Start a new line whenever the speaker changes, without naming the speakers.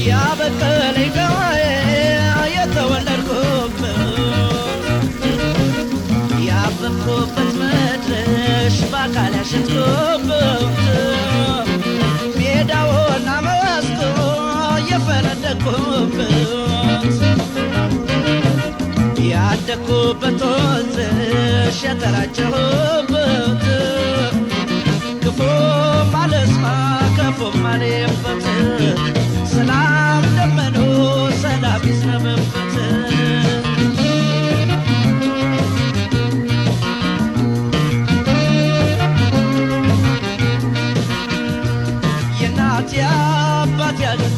ያበቀለኝ ጋዬ የተወለድኩበት ያበብኩበት ምድርሽ በአካል ያሸጥኩበት ሜዳውና መስኩ የፈነደቅኩበት ያደግኩበት ወንዝሽ የተራጨሁበት ክፉ አልስማ ክፉ አልይበት ሰላም ደመኖ ሰላም ይዝነብበት። የእናት የአባት ያገር